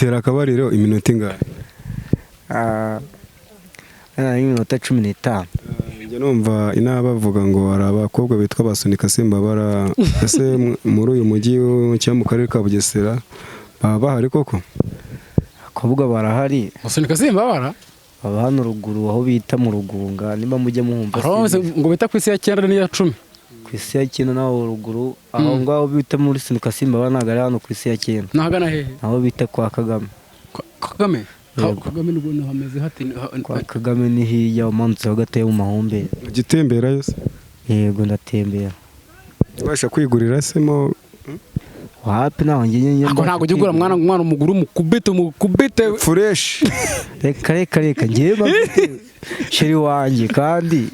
Utera akabariro iminota ingahe? Iminota 15. Njya numva inaha bavuga ngo hari abakobwa bitwa basunika simbabara. Ese muri uyu mujyi cyangwa mu karere ka Bugesera baba bahari koko? Abakobwa barahari. Basunika simbabara. Baba hano ruguru aho bita mu Rugunga, niba mujya muhumva. Aho Simbizi. ngo bita ku isi ya 9 n'iya 10. Ku isi ya 9 naho ruguru aho ngaho bita muri sunika simbabara, ntabwo ari hano ku isi ya 9. Nahagana hehe? Aho bita kwa Kagame. Kagame? Yego. Kagame nubwo hameze hati? Kwa Kagame ni hirya umanutseho gatoya mu mahumbezi. Ujya utemberayo se? Yego, ndatembera. Ubasha kwigurira se mo? Wapi, ntaho njye njye. Ako ntabwo ujya ugura mwana, umwana umuguru umukubite umukubite. Fresh. Reka reka reka, njyewe mba mfite chérie wanjye kandi.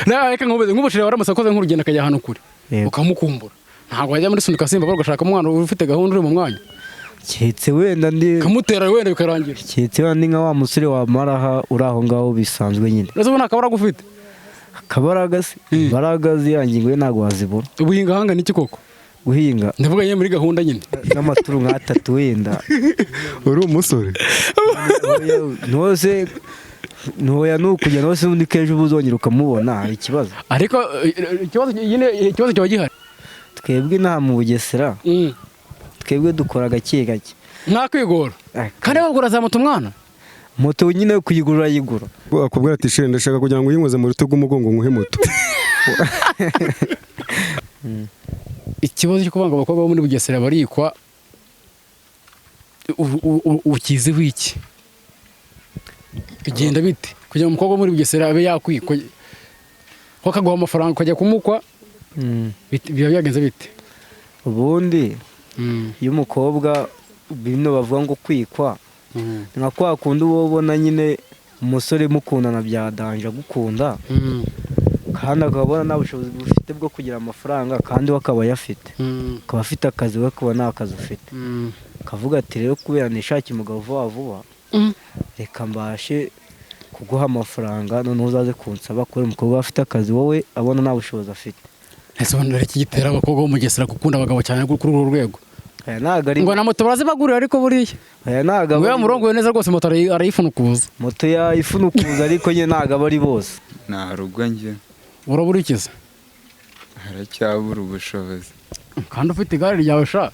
Nawe reka nkubuze, nk'ubushira waramutse akoze nk'urugendo akajya ahantu kure, Yego. ukamukumbura, ntabwo wajya muri sunika simba ugashaka umwana ufite gahunda uri mu mwanya? Keretse wenda ndi ukamutera wenda bikarangira. Keretse wenda ndi nka wa musore wa maraha uri aho ngaho bisanzwe nyine. Uretse ubu nta kabaraga ufite? Akabaraga se? Imbaraga ziriya ngingo ye ntabwo wazibura. Ubuhinga hanga niki koko? Guhinga? Ndavuga nyine muri gahunda nyine. N'amaturu nk'atatu wenda. Uri umusore. Ntose ntoya ni ukujya ntose ubundi ko ejo uba uzongera ukamubona, hari ikibazo? Ariko ikibazo nyine, ikibazo kiba gihari. Twebwe inaha mu Bugesera, twebwe dukora gake gake. Nta kwigora. Kandi bagura za moto umwana. Moto nyine kuyigura urayigura. Akubwira ati: "Chérie, ndashaka kugira ngo uyinkoze mu rutugu umugongo nguhe moto." Ikibazo cyo kuvuga ngo abakobwa bo muri Bugesera barikwa, ukiziho iki? Bigenda bite kugira ngo umukobwa wo muri Bugesera abe yakwikwa, ko akaguha amafaranga ukajya kumukwa? Biba byagenze bite? Ubundi iyo umukobwa, bino bavuga ngo kwikwa, ni nka kwa kundi uba ubona nyine umusore mukundana bya danger, agukunda, kandi akaba abona nta bushobozi bufite bwo kugira amafaranga, kandi we akaba ayafite, akaba afite akazi, we akaba nta kazi ufite, akavuga ati: "Rero kubera nishakira umugabo vuba vuba, reka mbashe kuguha amafaranga, noneho uzaze kunsaba," kubera umukobwa afite akazi, wowe abona nta bushobozi afite. Ese ubundi rero iki gitera abakobwa bo mu Bugesera gukunda abagabo cyane kuri uru rwego? Aya ntabwo ari Ngo na moto barazibagurira, ariko buriya Aya ntabwo ngo aba iyo murongoye neza rwose moto arayifunukuza. Moto yayifunukuza, ariko nyine ntabwo aba ari bose. Nta rugo njye. Uraburikiza? Haracyabura ubushobozi. Kandi ufite igare ryawe sha,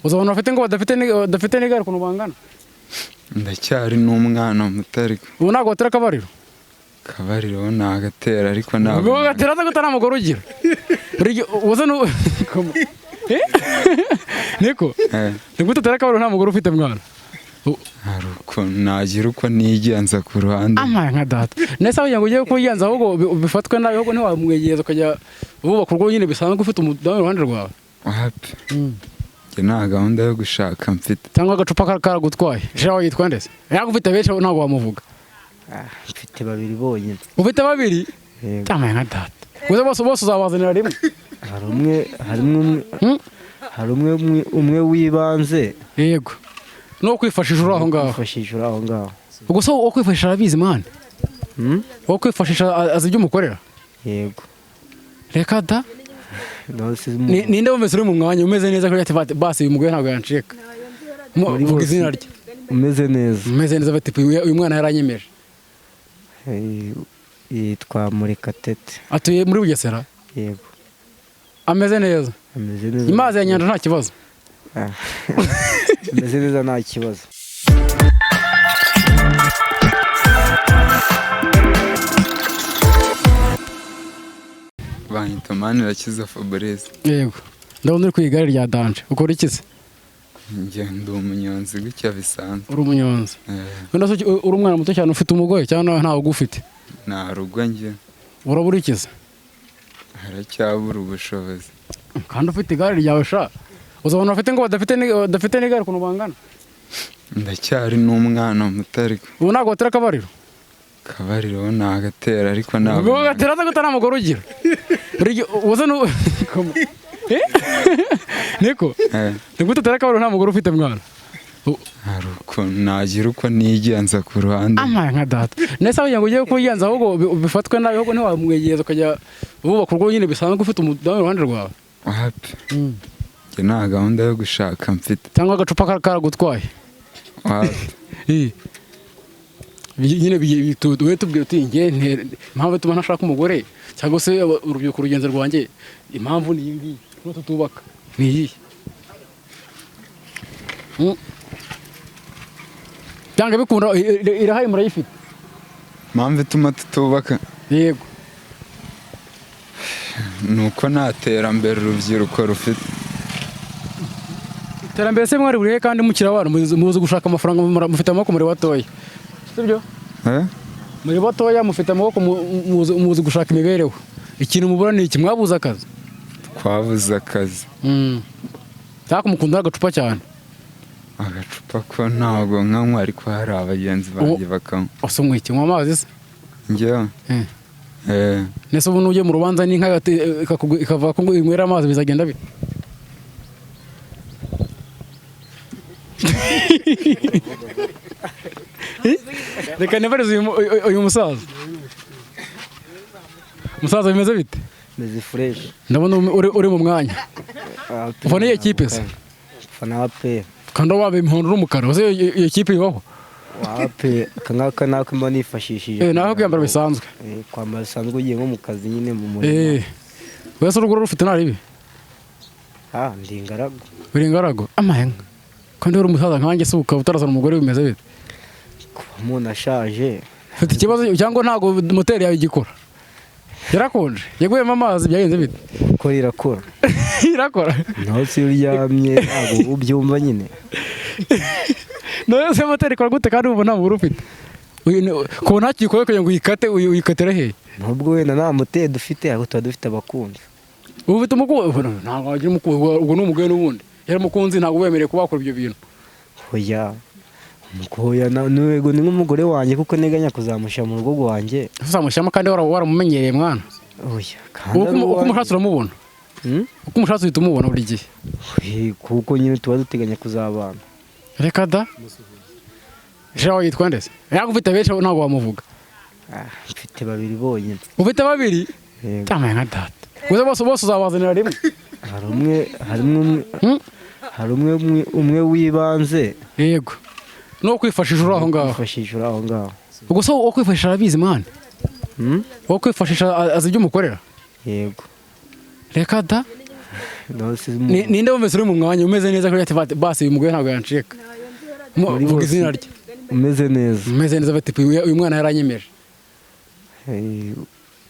uzabona bafite ngo badafite n'igare ukuntu bangana. Ndacyari n'umwana muto ariko. Ubu ntabwo batera akabariro? Kabariro nagatera, ariko ntabwo. Ubwo gatera aza gutara mugore ugira buri gihe uza nu Eh? Niko? Eh. Ni gute utera akabariro nta mugore ufite mwana? Hari ukuntu nagira uko nigenza ku ruhande. Amaye nka data, nese aho kugira ngo ujye kubigenza ahubwo bifatwe nabi, ahubwo ntiwamwegereza ukajya wubaka urugo nyine bisanzwe ufite umudamu iruhande rwawe? Wapi, njye nta gahunda yo gushaka mfite. Cyangwa agacupa karagutwaye? Shaho yitwa ndetse yaba ufite benshi ntabwo wamuvuga. Ah, mfite babiri bonyine. Ufite babiri? Yego. Amaye nka data, gusa bose bose uzabazanira rimwe? Hari umwe, harimo umwe. Hmm? Hari umwe w'ibanze. Yego, no kwifashisha uri aho ngaho. Kwifashisha uri aho ngaho. Ubwo se uwo kwifashisha arabizi mwana? Hmm? Uwo kwifashisha azi ibyo umukorera? Yego. Reka da. Nose Ninde wumvise uri mu mwanya umeze neza kuri ati: "Basi uyu mugore ntabwo yancika"? Muri Vuga bose. izina rye. Umeze neza. Umeze neza, bati: "Uyu mwana yaranyemeje." Yitwa Murekatete. Atuye muri Bugesera? Yego. Ameze neza? Ameze neza. Imazi ya nyanja nta kibazo? Ah. Ameze neza, nta kibazo. Banyita Manirakiza Fabrice. Yego, ndabona uri ku igare rya danger, ukora iki se? Njye ndi umunyonzi gutya bisanzwe. Uri umunyonzi? Eh. Wenda se uri umwana muto cyane, ufite umugore cyangwa ntawe ugufite? Nta rugo njye. Uraburikiza? Haracyabura ubushobozi. Kandi ufite igare ryawe sha, uzabona bafite ngo badafite n'igare ukuntu bangana. Ndacyari n'umwana muto ariko. Ubu ntabwo batera akabariro? Kabariro nagatera, ariko ntabwo. Ubwo gatera aza gutara mugore ugira buri gihe uza nu Eh? Niko? Eh. Ni gute utera akabariro nta mugore ufite mwana? Hari ukuntu nagira uko nigenza ku ruhande. Amaye nka data, nese aho kugira ngo ujye kubigenza ahubwo bifatwe nabi, ahubwo ntiwamwegereza ukajya wubaka urugo nyine bisanzwe ufite umudamu iruhande rwawe? Wapi, njye nta gahunda yo gushaka mfite. Cyangwa agacupa karagutwaye? Nyine we tubwira uti nge impamvu ituma ntashaka umugore cyangwa se urubyiruko rugenzi rwanjye, impamvu ni iyi ngiyi tuba tutubaka ni iyihe? Byanga bikunda irahari murayifite. Impamvu ituma tutubaka? Yego. Ni uko nta terambere urubyiruko rufite. Iterambere se mwari burihe kandi mukiri abana, muzi gushaka amafaranga, mufite amaboko muri batoya, sibyo? Muri batoya mufite amaboko, muzi gushaka imibereho. Ikintu mubura ni iki? Mwabuze akazi? Twabuze akazi. Cyangwa mukunda agacupa cyane? Agacupa ko ntabwo nkanywa, ariko hari abagenzi banjye bakanywa. Ese unywa iki? Unywa amazi se? Njyewe? Nese ubu nugiye mu rubanza n'inka ikavuga ko inywera amazi bizagenda bite? Reka nibarize uyu musaza. Musaza bimeze bite? Meze fresh. Ndabona uri mu mwanya. Ufana iyo kipe se? Ufana APR. Kandi waba imihondo n'umukara, uzi iyo kipe ibaho? APR akangaka nako mba nifashishije. Naho kwambara bisanzwe. Kwambara bisanzwe ugiye nko mu kazi nyine mu murimo. Wese urugo rufite naribi? Ndi ingaragu. Uri ingaragu? Amahenga. Kandi uri umusaza nkanjye se ukaba utarazana umugore bimeze bite? Kuba umuntu ashaje. Ufite ikibazo cyangwa ntago moteri yawe igikora? Yarakonje. Yaguyemo amazi byagenze bite? Ko irakora. Irakora. Naho se uryamye ntago ubyumva nyine. None se moteri ikora gute kandi ubu nta mugore ufite? Ko ntakikore kugira ngo uyikate, uyikatira he? Nubwo wenda nta moteri dufite ariko tuba dufite abakunzi. Ubu ufite umukunzi? Ntabwo wagira umukunzi, ubwo ni umugore n'ubundi. Yari umukunzi ntabwo wemerewe kuba wakora ibyo bintu. Oya. Oya n'uwego ni nk'umugore wanjye kuko nteganya kuzamushyira mu rugo rwanjye. Uzamushyiramo kandi waramumenyereye mwana. Oya. Kandi uko umushatse uramubona? Uko umushatse uhita umubona buri gihe. Kuko nyine tuba duteganya kuzabana. Reka da. Jean yitwa nde se? Yako ufite benshi ntabwo wamuvuga. Mfite babiri bonyine. Ufite babiri? Cyamaye nka data. Gusa bose uzabazanira rimwe. Hari umwe wibanze. Yego. No kwifashisha uri aho ngaho. Kwifashisha uri aho ngaho. Ubwo so uwo kwifashisha arabizi mwana? Uwo kwifashisha azi ibyo umukorera? Yego. Reka da. Ninde wumvise uri mu mwanya umeze neza kuri ati basi uyu mugore ntabwo yancika. Vuga izina rye. Umeze neza. Umeze neza bati uyu mwana yaranyemeje.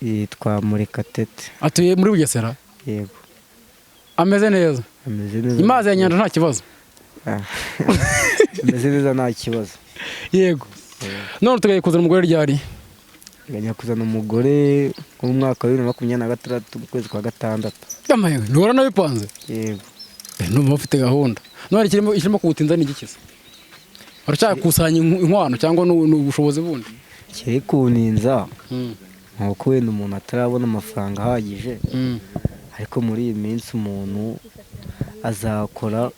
Yitwa Murekatete. Atuye muri Bugesera? Yego. Ameze neza. Ameze neza. Imazi ya Nyanja nta kibazo. Ameze neza nta kibazo. Yego. None tugaye kuzana umugore ryari? Nganya kuzana umugore mu mwaka wa 2026 mu kwezi kwa gatandatu. Yamaye, nora nabipanze? Yego. Numva ufite gahunda. None kirimo kugutinza ni igikiza? Uracyakusanya inkwano cyangwa n'ubushobozi bundi? Kiri kuninza. Nkuko wenda umuntu atarabona amafaranga ahagije. Ariko muri iyi minsi umuntu azakora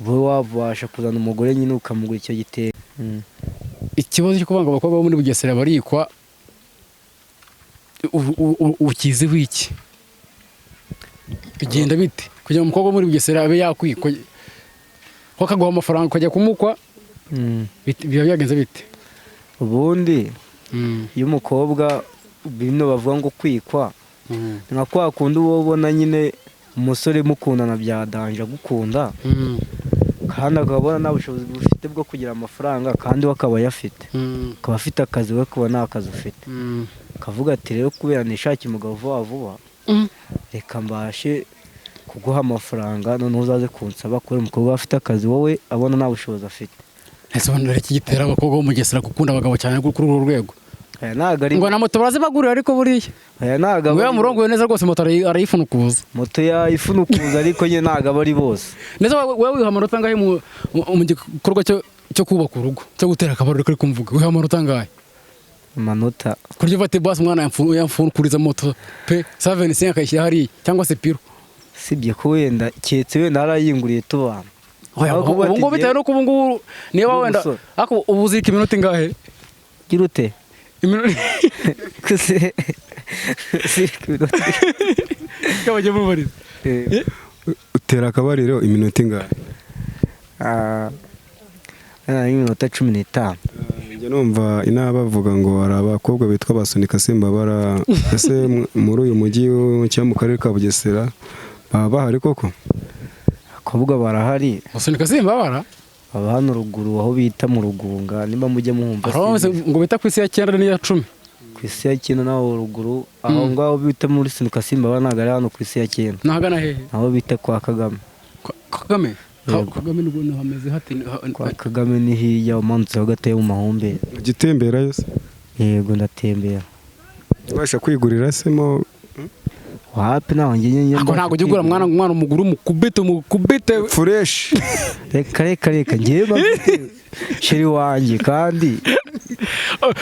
wowe wabasha kuzana umugore nyine ukamugura icyo gitenge. Ikibazo cyo kubanga abakobwa bo muri Bugesera barikwa ukiziho iki? Bigenda bite kugira ngo umukobwa wo muri Bugesera abe yakwikwa ko akaguha amafaranga ukajya kumukwa? Biba byagenze bite? Ubundi iyo umukobwa bino bavuga ngo kwikwa nka kwa kundi uba ubona nyine umusore mukundana bya danje agukunda kandi akabona nta bushobozi bufite bwo kugira amafaranga kandi we akaba ayafite, akaba afite akazi we akaba nta kazi ufite, akavuga ati rero kubera nishake umugabo vuba vuba reka mbashe kuguha amafaranga noneho uzaze kunsaba kubera umukobwa afite akazi wowe abona nta bushobozi afite. Ese ubona iki gitera abakobwa bo mu Bugesera gukunda abagabo cyane kuri uru rwego? Ngo na moto barazibagurira ariko buriya. Aya ntago ngo yamurongoye neza rwose moto arayifunukuza. Moto yayifunukuza ariko nyine ntago aba ari bose. Neza wowe wiha amanota angahe mu gikorwa cyo kubaka urugo, cyo gutera akabariro kuri kumvuga? Wiha amanota angahe? Amanota kurya ufate basi umwana yamfunukuriza moto pe 75 akayishyira hariya cyangwa se piro. Sibye ko wenda keretse wenda harayinguriye tubana. Ubu ngubu bitewe nuko ubu ngubu niba wenda ariko ubu uzika iminota ingahe? Gira ute? Utera akabariro iminota ingahe? Nk'iminota 15. Njya numva inaha bavuga ngo hari abakobwa bitwa basunika simbabara, ese muri uyu mujyi cyangwa mu karere ka Bugesera baba bahari koko? Abakobwa barahari. Basunika simbabara? Baba hano ruguru aho bita mu Rugunga, nimba mujya muhumva. Ngo bita ku isi ya 9 n'iya 10. Ku isi ya 9 naho ruguru, aho ngaho bita muri Sunika Simbabara, ntabwo ari hano ku isi ya 9. Nahagana hehe? Aho bita kwa Kagame. Kagame? Kagame nubwo hameze hate? Kwa Kagame ni hirya umanutse hagati mu mahumbezi. Ugitembera yose? Yego ndatembera. Ubasha kwigurira se mo? Wapi naho ngiye nyine. Ako ntago ujya ugura mwana mwana umuguru mukubite fresh. Reka reka reka ngiye sheri wanjye kandi.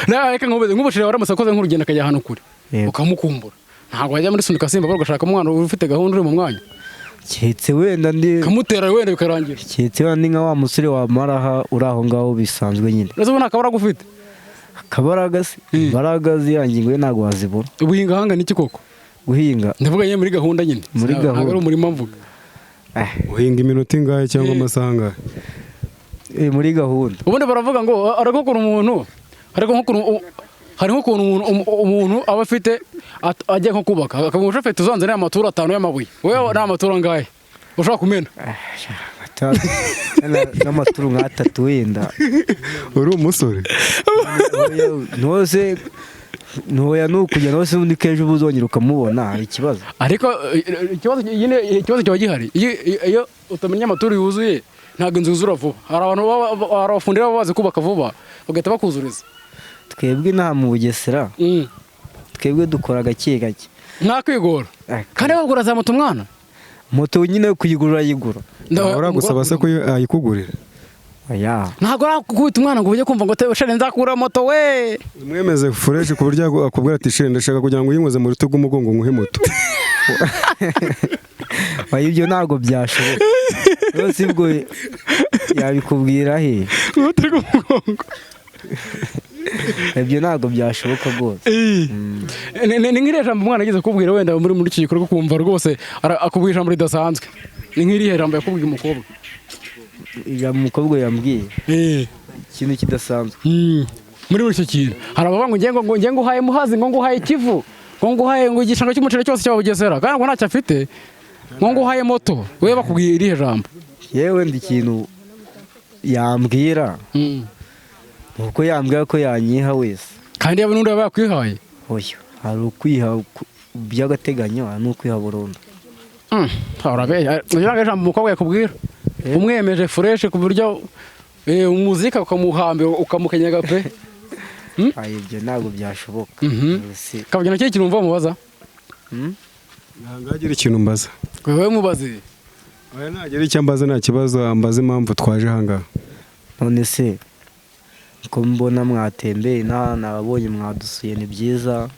Na reka nkubeze nk'ubusheri waramutse akoze nk'urugendo akajya hano kure. Ukamukumbura. Ntago wajya muri Sunika Simba ugashaka umwana ufite gahunda uri mu mwanya. Keretse wenda ndi kamutera wenda bikarangira. Keretse wenda nka wa musore wa maraha uri aho ngaho bisanzwe nyine. Uraza ubona akabaraga ufite? Akabaraga se? Imbaraga ziyangingo we ntago wazibura. Ubuhinga hanga niki koko? Guhinga. Ndavuga nyine muri gahunda nyine. Muri gahunda. Ntago ari umurima mvuga. Uhinga iminota ingahe cyangwa amasaha angahe? Muri gahunda. Ubundi baravuga ngo aragukura umuntu, ariko hari nk'ukuntu umuntu aba afite ajya nko kubaka akavuga umushoferi uzanze n'aya maturo 5 y'amabuye, wewe nta maturo angahe ushobora kumena? N'amaturo nka 3 wenda. Uri umusore? Ntose ntoya nukujya nose undi kejo ubuzongera ukamubona ikibazo. Ariko ikibazo nyine ikibazo kiba gihari iyo utamenya amaturo yuzuye ntabwo inzu yuzura vuba. Hari abantu abafundi baba bazi kubaka vuba bagahita bakuzuriza. Twebwe nta mu Bugesera twebwe dukora gake gake nta kwigora kandi bagura za moto umwana moto nyine kuyigura yigura uragusaba se ko ayikugurira? Oya ntago arakukubita umwana ngo ujye kumva ngo shere nzakura moto we umwemeze fresh ku buryo akubwira ati shere ndashaka kugira ngo uyinkoze mu rutugu umugongo nguhe moto. Oya ibyo ntago byashoboka rwose ubwo yabikubwira he urutugu umugongo ibyo ntabwo byashoboka rwose. Ni nk'iriya jambo umwana ageze kubwira wenda muri iki gikorwa kumva rwose akubwira ijambo ridasanzwe. Ni nk'iriya jambo yakubwiye umukobwa? Ijambo umukobwa yambwiye ikintu kidasanzwe muri icyo kintu hari abavuga ngo ngiye nguhaye Muhazi, ngo nguhaye Kivu, ngo nguhaye ngo igishanga cy'umuceri cyose cya Bugesera kandi ngo ntacyo afite, ngo nguhaye moto, we bakubwiye iriya jambo? Yewe ndi ikintu yambwira uko yambwira ko yanyiha wese kandi yaba n'undi yaba yakwihaye. Oya hari ukwiha by'agateganyo hari n'ukwiha burundu. Urabeshya ijambo umukobwa yakubwira umwemeje fresh ku buryo umuzika ukamuhambira ukamukenyaga pe. Ayi ibyo ntabwo byashoboka. Kabagena cyo kintu umva mubaza? Ntabwo agira ikintu mbaza. Wewe mubaze. Oya nagira icyo mbaza nta kibazo, ambaze impamvu twaje hanga. None se ko mbona mwatembeye nabonye mwadusuye ni byiza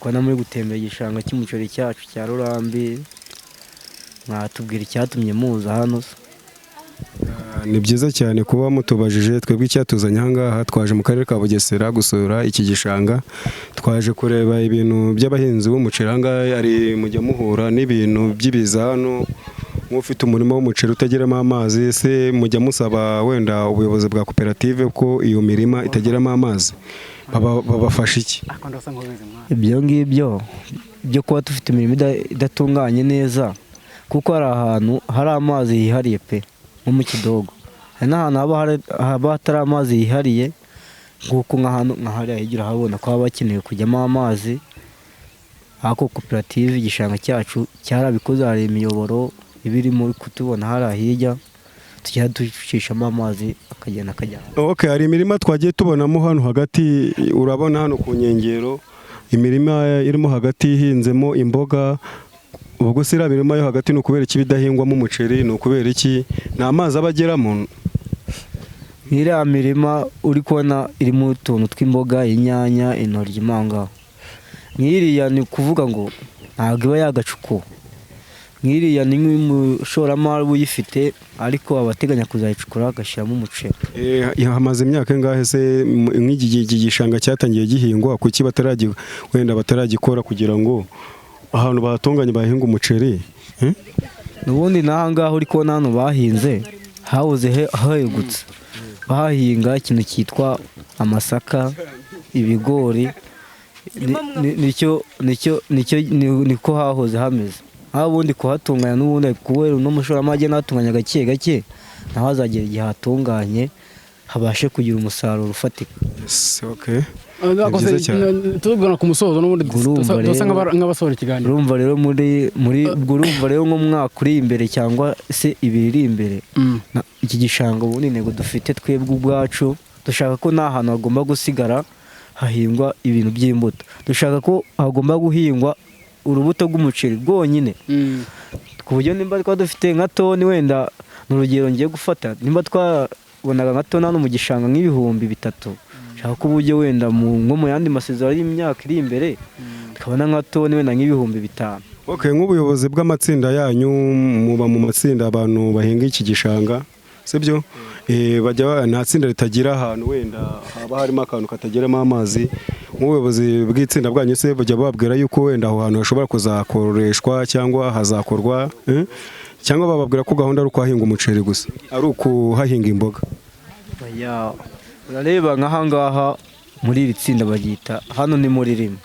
twana muri gutembera igishanga cy'umuceri cyacu cya Rurambi, mwatubwira icyatumye muza hano? Ni byiza cyane kuba mutubajije. Twebwe icyatuzanye aha ngaha twaje mu karere ka Bugesera gusura iki gishanga, twaje kureba ibintu by'abahinzi b'umuceri. Aha ngaha ari mujya muhura n'ibintu by'ibiza hano, nk'ufite umurima w'umuceri utageramo amazi, se mujya musaba wenda ubuyobozi bwa koperative ko iyo mirima itageramo amazi babafasha iki? Ibyo ngibyo byo kuba dufite imirimo idatunganye neza, kuko hari ahantu hari amazi yihariye pe nko mu Kidogo, hari n'ahantu haba hatari amazi yihariye nk'uko nk'ahantu nka hariya hirya urahabona ko haba hakenewe kujyamo amazi. Ariko koperative igishanga cyacu cyarabikoze, hari imiyoboro ibirimo kutubona hariya hirya tujya ducishamo amazi akagenda akajya. Okay, hari imirima twagiye tubonamo hano hagati, urabona hano ku nkengero imirima irimo hagati ihinzemo imboga. Ubwo se iriya mirima yo hagati ni ukubera iki bidahingwamo umuceri? Ni ukubera iki nta mazi aba ageramo? Iriya mirima uri kubona irimo utuntu tw'imboga, inyanya, intoryi, imanga. Nk'iriya ni ukuvuga ngo ntabwo iba yagacukuwe. Nk'iriya ni nk'umushoramari uyifite ariko abateganya kuzayicukura agashyiramo umuceri. Hamaze imyaka ingahe se nk'iki gishanga cyatangiye gihingwa? Kuki wenda bataragikora kugira ngo ahantu bahatunganye bahinga umuceri? N'ubundi n'aha ngaha uri kubona hano bahinze Hahoze hegutse, bahahinga ikintu cyitwa amasaka, ibigori, nicyo nicyo nicyo niko hahoze hameze. Aho ubundi kuhatunganya n'ubundi kubera uno mushoramari agenda ahatunganya gake gake, naho hazagera igihe hatunganye habashe kugira umusaruro ufatika. Yes, okay. Ni byiza cyane. Tugana ku musozo n'ubundi, Urumva dusa rero- nk'abasohora ikiganiro. Urumva rero muri muri ubwo urumva rero nk'umwaka uri imbere cyangwa se 2 iri imbere, iki gishanga ubundi intego dufite twebwe ubwacu, dushaka ko nta hantu hagomba gusigara hahingwa ibintu by'imbuto. Dushaka ko hagomba guhingwa urubuto rw'umuceri rwonyine, ku buryo nimba twaba dufite nka toni, wenda ni urugero ngiye gufata, nimba twabonaga nka toni hano mu gishanga nk'ibihumbi 3, shaka ko uburyo wenda nko mu yandi masezerano y'imyaka iri imbere tukabona nka toni wenda nk'ibihumbi 5. Okay, nk'ubuyobozi bw'amatsinda yanyu, muba mu matsinda abantu bahinga iki gishanga, sibyo? Bajya nta tsinda ritagira ahantu wenda haba harimo akantu katageramo amazi. Nk'ubuyobozi bw'itsinda bwanyu se bujya bababwira yuko wenda aho hantu hashobora kuzakoreshwa cyangwa hazakorwa, cyangwa bababwira ko gahunda ari ukuhahinga umuceri gusa, ari ukuhahinga imboga? Oya, urareba nk'ahangaha muri iri tsinda baryita hano ni muri rimwe.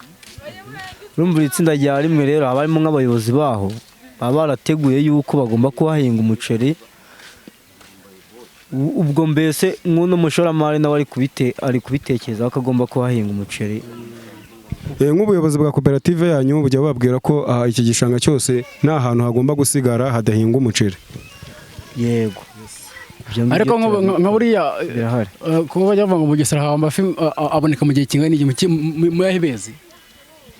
Urumva iri tsinda rya rimwe rero haba harimo nk'abayobozi baho baba barateguye yuko bagomba kuhahinga umuceri. Ubwo mbese nk'uno mushoramari nawe ari kubitekerezaho ko agomba kuhahinga umuceri. Nk'ubuyobozi bwa koperative yanyu bujya bubabwira ko iki gishanga cyose nta hantu hagomba gusigara hadahinga umuceri? Yego. Ibyo ngibyo Ariko nka buriya birahari. Kuba bajya bavuga ngo Bugesera haba amafi, aboneka mu gihe kingana iki mu yahe mezi?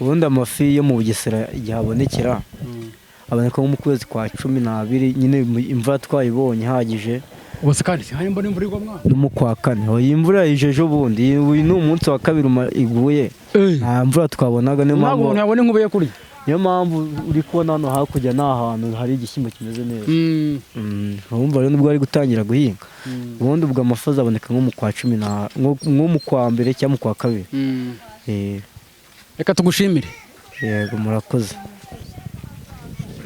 Ubundi amafi yo mu Bugesera igihe abonekera, aboneka nko mu kwezi kwa 12 nyine, imvura twayibonye ihagije. Ubu se kandi hari mbona imvura igwa mwana? No mu kwa kane. Oya, iyi imvura ije ejo bundi, uyu ni umunsi wa kabiri iguye, nta mvura twabonaga, niyo Ntabwo mpamvu umuntu yabona inkuba yo kurya. Niyo mpamvu uri kubona hano hakurya ni ahantu hari igishyimbo kimeze neza. Urumva rero nibwo bari gutangira guhinga. Ubundi ubwo amafi azaboneka nko mu kwa cumi na nko mu kwa mbere cyangwa mu kwa kabiri. Reka tugushimire. Yego, murakoze.